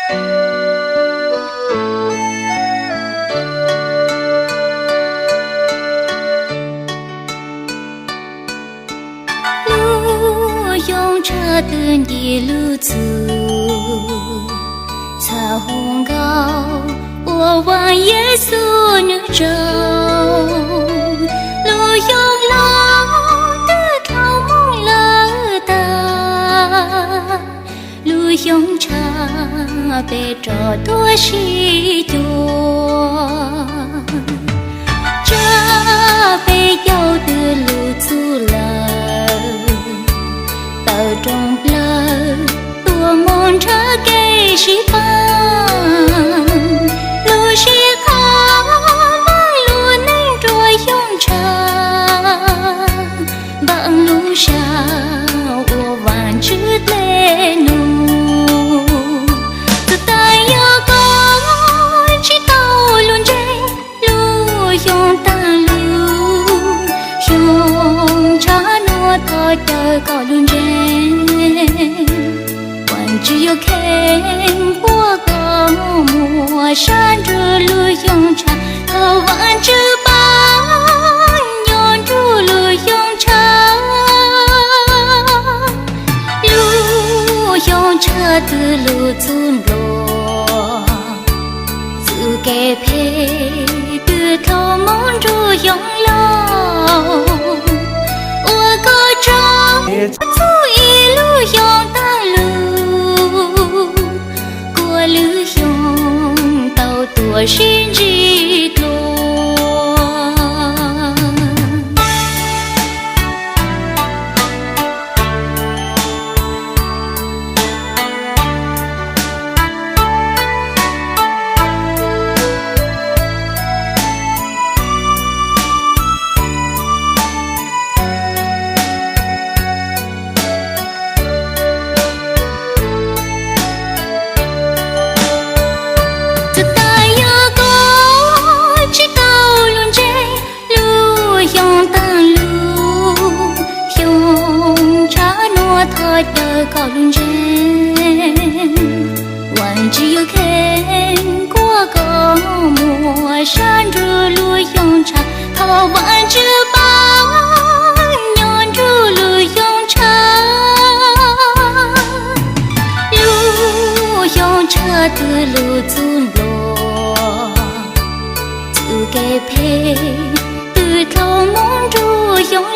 Lub xyoo tshav twb nce lug txug txha hu nkauj uas Vaaj Yexus nwg tsaug. Lub xyoo hlob twb dlhau moog lawm tag, lub xyoo tshav peb rov tuaj sib cuag. Tsab peb caug twb lug txug lawm tawm rooj plawg tuaj moog nrhav kev sib paab. Lub sij hawm npaaj lub neej nruab xyoo tshav, npaaj lub sab uas Vaajtswv dle num. Txug tas yog koj tsis tau lug ntseeg, lub xyoo taag lug, xyoo tshav nuav thov caw koj lug ntseeg. Vaajtswv yuav kheev kuas koj muaj sab nrug lub xyoo tshav, thov Vaajtswv paab nyob nrug lub xyoo tshav. Lub xyoo tshav twb lug txug nplua, txuj kev phem twb dlhau moog nrug xyoo laug, ua koj tso txug ib lub xyoo taag lug, kuas lub xyoo tau tuaj sib ntsib dlua. Txug tas yog koj tsis tau lug ntseeg, lub xyoo taag lug, xyoo tshav nuav thov caw koj lug ntseeg. Vaajtswv yuav kheev kuas koj muaj sab nrug lub xyoo tshav, thov Vaajtswv paab nyob nrug lub xyoo tshav. Lub xyoo tshav twb lug txug nplua, txuj kev phem twb dlhau moog nrug xyoo